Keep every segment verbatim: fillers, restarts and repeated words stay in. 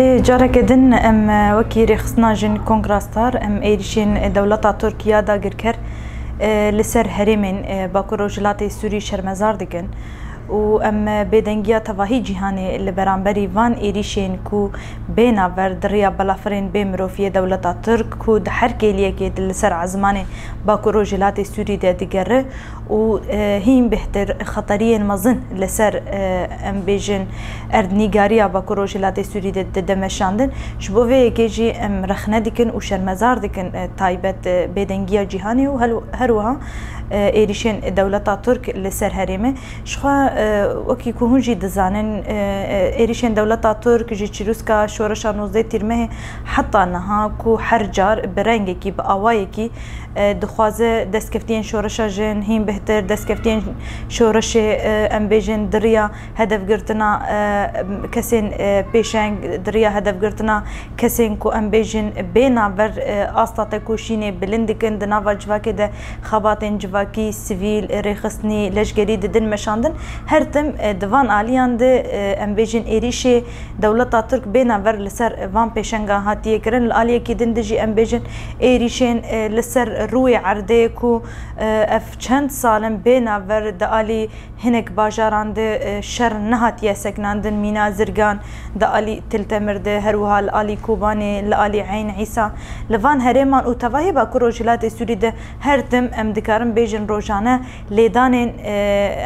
Lê careke din em, e, wekî Rêxistina Jin Kongra Star, em êrîşên dewleta Tirk ya dagirker, e, li ser herêmên, e, Bakur Rojhilatê Sûrî şermezar dikin û em, e, bêdengiya tevahî cîhanê li beramberî van êrîşên ku bê navber di riya balafirên bê miroviyê dewleta Tirk ku di her kêliyekê di li ser ezmanê Bakur Rojhilatê Sûrî de digere û, e, hîn bêhtir xeteriyên mezin li ser, e, em bêjin erdnîgariya Bakur Rojhilatê Sûrî de dide meşandin. Ji bo vê yekê jî em rexne dikin û şermezar dikin, e, taybet, e, bêdengiya cîhanê û hel-, her wiha, e, êrîşên dewleta Tirk li ser herêmê. Jixwe, e, wekî ku hûn jî dizanin, e, e, êrîşên dewleta Tirk ji çirûska şoreşa nozdeh Tîrmehê heta niha ku her car bi rengekî, bi awayekî, e, dixwaze destkeftiyên şoreşa jin, hîn bêhtir destkeftiyên şoreşê, e, em bêjin di riya hedefgirtina, e, kesên, e, pêşeng, di riya hedefgirtina kesên ku em bêjin bê navber, e, asta tekoşînê bilind dikin, di nava civakê de xebatên civakî, sivîl, rêxistinî, leşgerî didin meşandin. Her tim, e, di van aliyan de, e, em bêjin êrîşê dewleta Tirk bê navber li ser van pêşengan hatiye kirin. Li aliyekî din de jî em bêjin êrîşên, e, li ser rûyê erdê ku, e, ev çend sal in bê navber di alî hinek bajaran de, e, şer nehatiye sekinandin, mîna Zirgan, di alî Til Temir de, her wiha li alî Kobanê, li alî Eyn Îsa, li van herêman û tevahî Bakur Rojhilatê Sûrî de her tim em dikarin bêjin rojane lêdanên, e,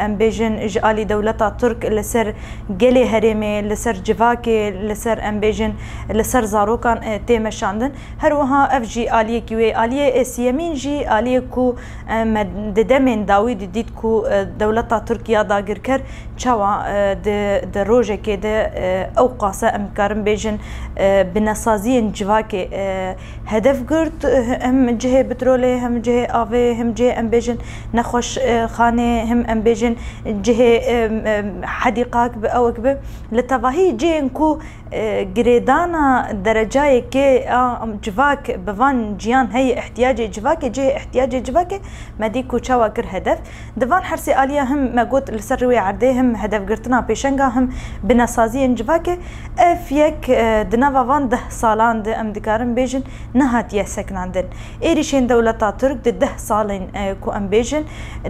em bêjin ji alî dewleta Tirk li ser gelê herêmê, li ser civakê, li ser em bêjin li ser zarokan, e, tê meşandin. Her wiha ev jî aliyekî wê. Aliyê sêyemîn jî aliyê ku, e, me di demên dawî didît ku, e, dewleta Tirk ya dagirker çawa, e, di, di rojekê de, e, ew qase em dikarin bêjin, e, binesaziyên civakê, e, hedef girt, e, hem cihê petrolê, hem cihê avê, hem cihê em bêjin nexweşxanê, hem em bêjin cihê, e, e, hedîqak bi ewek bi. Li tevahî cihên ku, e, girêdana derecayekê a civak bi van ciyan heye, ihtiyacê civakê, cihê ihtiyacê civakê me dî ku çawa kir hedef. Di van her sê aliya him me got li ser rûyê erdê, him hedefgirtina pêşenga, him binesaziyên civakê. Ev yek, e, di nava van deh salan de em dikarin bêjin nehatiye sekinandin. Êrîşên dewleta Tirk di deh salên, e, ku em bêjin,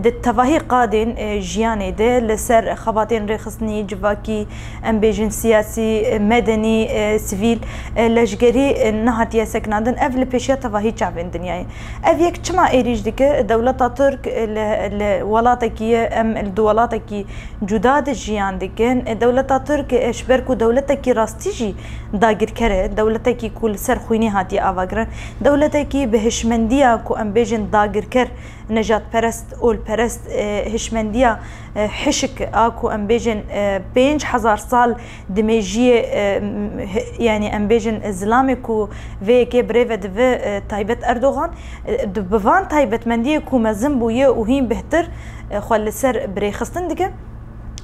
di tevahî qadên, e, jiyanê de li ser xebatên rêxistinî, civakî, em bêjin siyasî, e, medenî, e, sivîl, e, leşgerî, e, nehatiye sekinandin. Ev li pêşiya tevahî çavên dinyayê. Ev yek çima êrîş dike? Dewleta Tirk, e, li, li welatekî ye, em li du welatekî cuda de jiyan dikin. E, dewleta Tirk, e, ji ber ku dewletekî rastî jî dagirker e, dewletekî ku li ser xwînê hatiye avakirin, dewletekî bi hişmendiya ku em bêjin dagirker, nejadperest, olperest, e, hişmendiya, e, hişk a ku em bêjin, e, pênc hezar sal dimêjiyê, e, m-, hi-, yanî em bêjin zilamê ku vê yekê birêve divi, e, taybet Erdogan, e, di, bi van taybetmendiyê ku mezin bûye û hîn bihtir, e, xwe li ser birêxistin dike.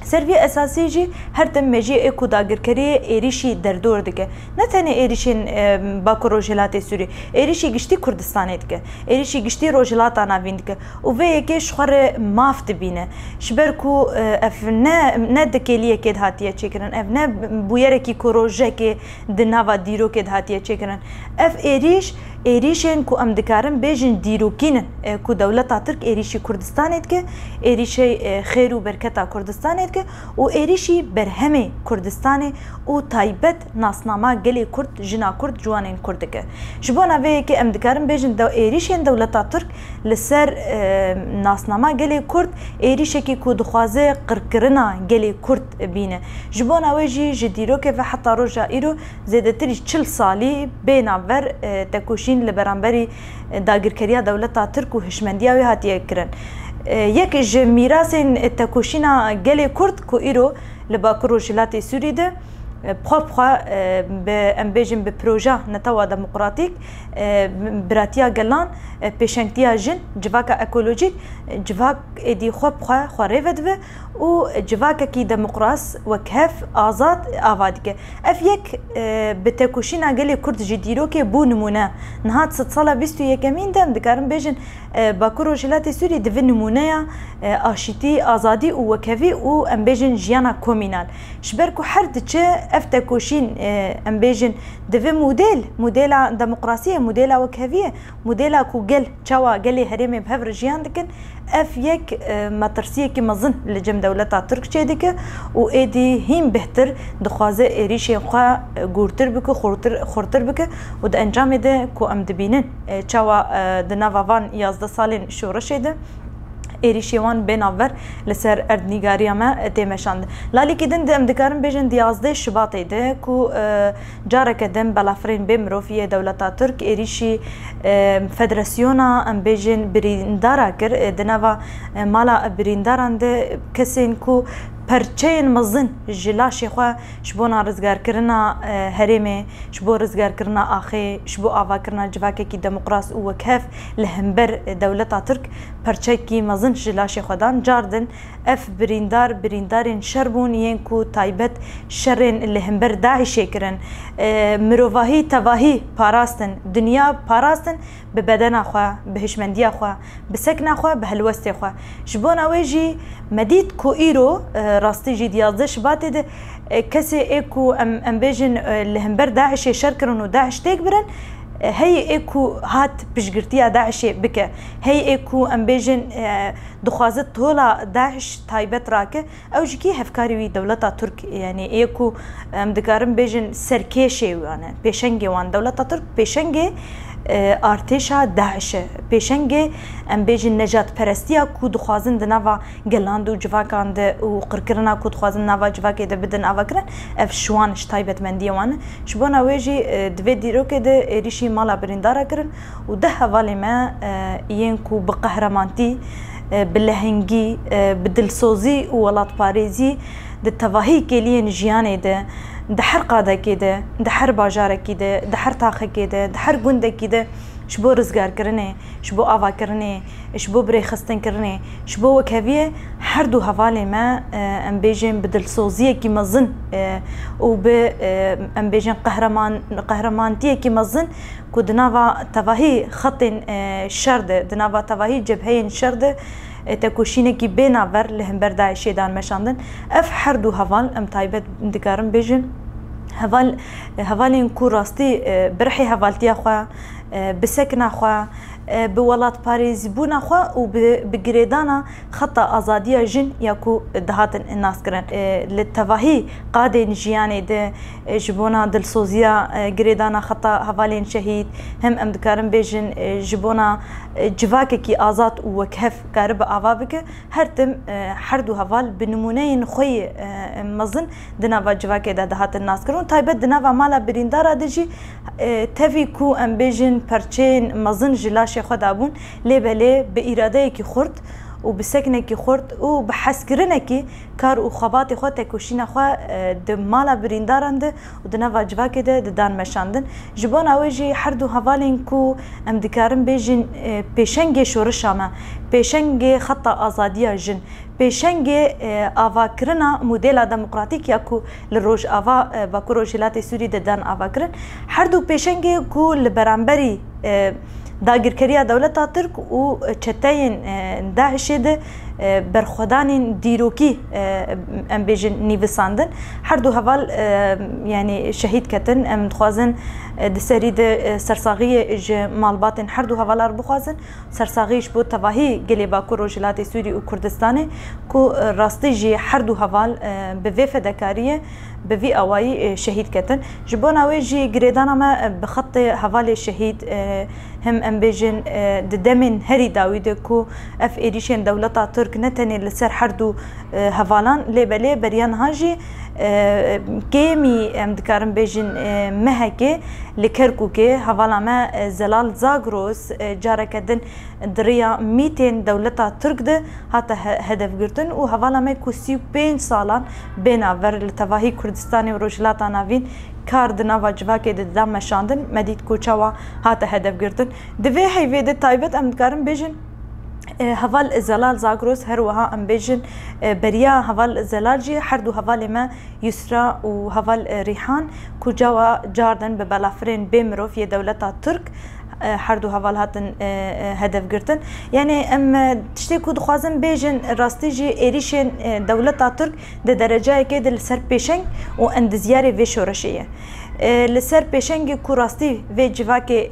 Ser vî esasî jî her tim mejiyê ê ku dagirkeriyê êrîşî derdor dike. Ne tenê êrîşên, e, Bakur Rojhilatê Sûrî, êrîşî giştî Kurdistanê dike, êrîşî giştî Rojhilata Navîn dike û vê yekê ji xwe re maf dibîne. Ji ber ku, e, ev ne, ne di kêliyekê de hatiye çêkirin, ev ne bûyerekî ku rojekê di nava dîrokê de hatiye çêkirin. Ev êrîş, êrîşên ku em dikarin bêjin dîrokî ne, e, ku dewleta Tirk êrîşî Kurdistanê dike, êrîşê, e, xêr û berketa Kurdistanê dike û êrîşî berhemê Kurdistanê û taybet nasnama gelê Kurd, jina Kurd, ciwanên Kurd dike. Ji bona vê yekê em dikarin bêjin de êrîşên dewleta Tirk li ser, e, nasnama gelê Kurd êrîşekî ku dixwaze qirkirina gelê Kurd bîne. Ji bona wê jî ji dîrokê ve heta roja îro zêdetirî çil salî bê navber, e, tekoşîn li beramberî, e, dagirkeriya dewleta Tirk û hişmendiya wê hatiye kirin. E, yek ji mîrasên tekoşîna gelê Kurd ku îro li Bakur Rojhilatê Sûrî de, e, bi xwe bi xwe, e, bi, em bêjin bi proja netewa demokratîk, e, biratiya gelan, e, pêşengtiya jin, civaka ekolojîk, e, civak êdî xwe bi xwe, xwe rê ve dibe û civakekî demokras, wekhev, azad ava dike. Ev yek, e, bi tekoşîna gelê Kurd ji dîrokê bû nimûne. Niha di sedsala bîst û yekemîn de em dikarin bêjin, e, Bakur Rojhilatê Sûrî divi nimûneya, e, aşîtî, azadî û wekhevî û em bêjin jiyana komînal. Ji ber ku her diçe Ev tekoşîn, e, em bêjin, divê model, modela demokrasiyê, modela wekheviyê, modela ku gel, çawa gelê herêmê bi hev re jiyan dikin, ev yek, e, metirsiyekî mezin li cem dewleta Tirk çêdike û êdî hîn bêhtir dixwaze êrîşên xwe, e, gûrtir bike, xurtir, xurtir bike û di encamê de ku em dibînin, e, çawa, e, di nava van yazdeh salên şoreşê de êrîşê wan bê navber li ser erdnîgariya me tê meşandin. Lalîkî din de em dikarin bêjin di yazdeh Şibatê de ku, e, careke din belafirên bê mirov yê dewleta Tirk êrîşî, e, federasyona, em bêjin, birîndara kir, e, di nava, e, mala birîndaran de kesên ku perçeyên mezin ji laşê xwe ji bona rizgarkirina, e, herêmê, ji bo rizgarkirina axê, ji bo avakirina civakekî demokras û wekhev li hember dewleta Tirk perçekî mezin ji laşê xwe dan. Cardin ev birîndar, birîndarên şer bûn yên ku taybet şerên li hember DAIŞê kirin. E, mirovahî tevahî parastin, dinya parastin bi bedena xwe, bi hişmendiya xwe, bi sekna xwe, bi helwestê xwe. Ji bona wê jî me dît ku îro, e, rastî jî di yazdeh Şibatê de, e, kesê ê ku em, em bêjin, e, li hember DAIŞê şer kirin û DAIŞ têk birin, e, heyî ê ku hat piştgirtiya DAIŞê bike, heyî ê ku em bêjin, e, dixwaze tola DAIŞ taybet rake, ew jî kî hevkarî wî dewleta Tirk, yanî ê ku em dikarin bêjin serkêşê wan e, pêşengê wan dewleta Tirk, pêşengê, e, artêşa DAIŞ e, pêşengê em bêjin nejatperestiya ku dixwazin di nava gelan de û civakan de û qirkirina ku dixwazin nava civakê de bidin avakirin, ev ji wan, ji taybetmendiyê wan e. Ji bona wê jî, e, di vê dîrokê de êrîşî mala birîndara kirin û deh hevalê me, e, yên ku bi qehrementî, e, bi lehengî, e, bi dilsozî û welatparêzî di tevahî kêliyên jiyanê de, di her qadekê de, di her bajarekî de, di her taxekê de, di her gundekî de ji bo rizgarkirinê, ji bo avakirinê, ji bo birêxistinkirinê, ji bo wekheviyê her du hevalê me, e, em bêjin bi dilsoziyekî mezin, e, û bi, e, em bêjin qehreman-, qehremaniyekî mezin ku di nava tevahî xetên, e, şer de, di nava tevahî cebheyên şer de, e, tekoşînekî bê navber li hember DAIŞê dan meşandin. Ev her du heval, em taybet dikarin bêjin, heval, hevalên ku rastî, e, bi rihê hevaltiya xwe, e, bi sekna xwe, e, bi welatparêzîbûna xwe û bi, bi girêdana xeta azadiya jin ya ku dihatin naskirin. E, li tevahî qadên jiyanê de, e, ji bona dilsoziya, e, girêdana xeta hevalên şehîd, hem em dikarin bêjin, e, ji bona, e, civakekî azad û wekhev karibe ava bike, her tim, e, her du heval bi nimûneyên xwe yê, e, mezin di nava civakê de dihatin naskirin û taybet di nava mala birîndara de jî, e, tevî ku em bêjin perçeyên mezin ji laşê xwe dabûn, lê belê bi îradeyekî xurt û bi seknekî xurt û bi hezkirinekî kar û xebatê xwe, tekoşîna xwe, e, di mala birîndaran de û di nava civakê de didan meşandin. Ji bona wê jî her du hevalên ku em dikarin bêjin, e, pêşengê şoreşa me, pêşengê xeta azadiya jin, pêşengê, e, avakirina modela demokratîk ya ku li Rojava, e, Bakur Rojhilatê Sûrî de dan avakirin. Her du pêşengê ku li beramberî, e, dagirkeriya dewleta Tirk û çeteyên, e, DAIŞê de, e, berxwedanên dîrokî, e, em bêjin nivîsandin. Her du heval, e, yanî şehîd ketin. Em dixwazin, e, di serî de, e, sersaxiyê ji malbatên her du hevalar bixwazin. Sersaxî ji bo tevahî gelê Bakur Rojhilatê Sûrî û Kurdistanê ku, e, rastî jî her du heval, e, bi vê fedekariyê, bi vî awayî, e, şehîd ketin. Ji bona wê jî girêdana me, e, bi xetê hevalê şehîd, e, hem em bêjin, e, di demên herî dawî de ku ev êrîşên dewleta Tirk ne tenê li ser her du, e, hevalan, lê belê beriya niha jî, e, kêmî em dikarin bêjin, e, mehekê li Kerkûkê hevala me, e, Zelal Zagros, e, careke din di riya mîtên dewleta Tirk de hate he-, hedefgirtin û hevala me ku sî û pênc salan bê navber li tevahî Kurdistanê û Rojhilata Navîn kar di nava civakê de dida meşandin, me dît ku çawa hate hedefgirtin. Di vê heyvê de taybet em dikarin bêjin, Heval Zelal Zagros, her wiha em bêjin, beriya heval Zelal jî her du hevalê me Yusra û heval Rîhan ku çawa cardin bi belafirên bê mirov yê dewleta Tirk, her du heval hatin hedef girtin. Yanî em tiştê ku dixwazin bêjin, rastî jî êrîşên dewleta Tirk di derecayekê de li ser pêşeng û endizyarê vê şoreşê ye. Li ser pêşengê ku rastî vê civakê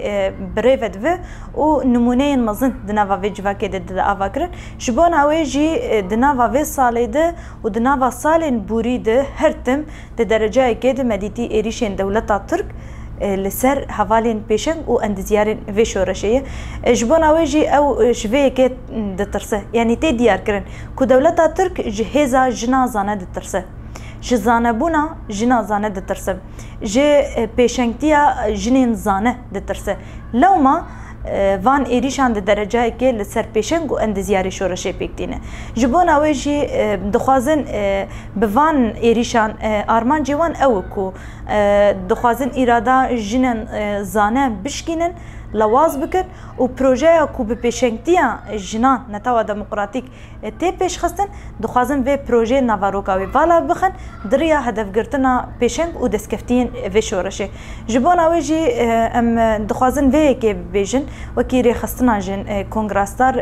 bi rê ve dive û nimûneyên mezin di nava vê civakê de dide ava kirin. Ji bona wê jî di nava vê salê de û di nava salên borî de her tim di derecayekê de me dîtî êrîşên dewleta Tirk li ser hevalên pêşeng û endizyarên vê şoreşê ye. Ji bona wê jî ew ji vê yekê ditirse. Yanî tê diyar kirin ku dewleta Tirk ji hêza jina zane ditirse. Ji zanebûna jina zane ditirse. Ji pêşengtiya jinên zane ditirse. Lewma van êrîşan di derecayekê li ser pêşeng û endizyarê şoreşê pêk tîne. Ji bona wê jî dixwazin bi van êrîşan, armancê wan ew e ku dixwazin îrada jinên zane bişkînin, lewaz bikin û projeya ku bi pêşengtiya jinan netewa demokratîk tê pêşxistin, dixwazin vê projeyê naveroka wê vala bixin, di riya hedefgirtina pêşeng û destkeftiyên vê şoreşê. Ji bona wê jî em dixwazin vê yekê bibêjin, wekî rêxistina jin, Kongra Star,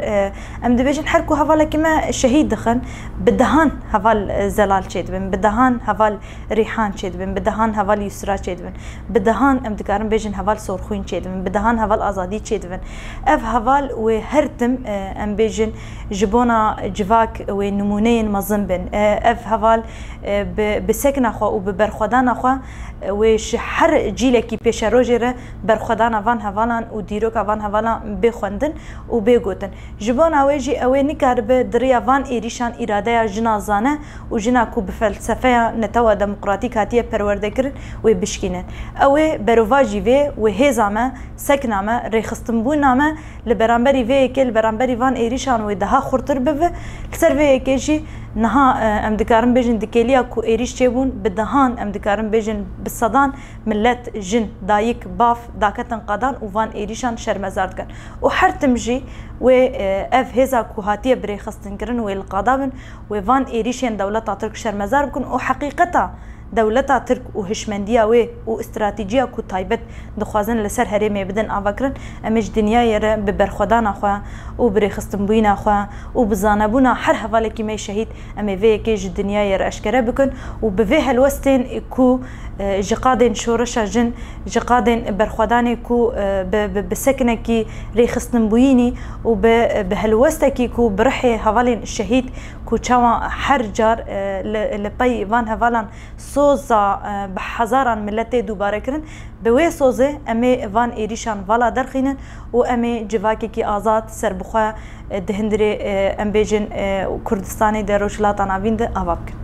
em dibêjin her ku hevalekî me şehîd dixin, bi dehan heval Zelal çêdibin, bi dehan heval Rîhan çêdibin, bi dehan heval Yusra çêdibin, bi dehan em dikarin bêjin heval Sorxwîn çêdibin, bi dehan heval Azadî çêdibin. Ev heval wê her tim, e, em bêjin ji bona civak wê nimûneyên mezin bin. E, ev heval, e, bi, bi sekna xwe û bi berxwedana xwe, e, wê ji her cîlekî pêşerojê re berxwedana van hevalan û dîroka van hevalan bê xwendin û bê gotin. Ji bona wê jî ew ê nikaribe di riya van êrîşan îradeya jina zane û jina ku bi felsefeya netewa demokratîk hatiye perwerdekirin wê bişkîne. Ew ê berovajî vê wê hêza me, sekna me, rêxistinbûna me li beramberî vê yekê, li beramberî van êrîşan wê daha xurtir bibe. Li ser vê yekê jî niha, e, em dikarin bêjin di kêliya ku êrîş çêbûn, bi dehan, em dikarin bêjin bi sedan millet, jin, dayik, bav daketin qadan û van êrîşan şermezar dikin. Û her tim jî wê, e, ev hêza ku hatiye birêxistinkirin wê li qada bin, wê van êrîşên dewleta Tirk şermezar bikin û heqîqeta dewleta Tirk û hişmendiya wê û stratejîya ku taybet dixwazin li ser herêmê bidin ava kirin, em ê ji dinyayê re bi berxwedana xwe û bi rêxistinbûyîna xwe û bi zanebûna her hevalekî me şehîd, em ê vê yekê ji dinyayê re eşkere bikin û bi vê helwestên ku, e, ji qadên şoreşa jin, ji qadên berxwedanê ku, e, bi, bi, bi sekinekî rêxistinbûyînî û bi, bi helwestekî ku bi rihê hevalên şehîd ku çawa her car, e, li, li pey van hevalan soza, e, bi hezaran miletê dubare kirin, bi wê sozê em ê van êrîşan vala derxînin û em ê civakekî azad, serbixwe, e, di hundirê, e, em bêjin, e, Kurdistanê de, Rojhilata Navîn de ava bikin.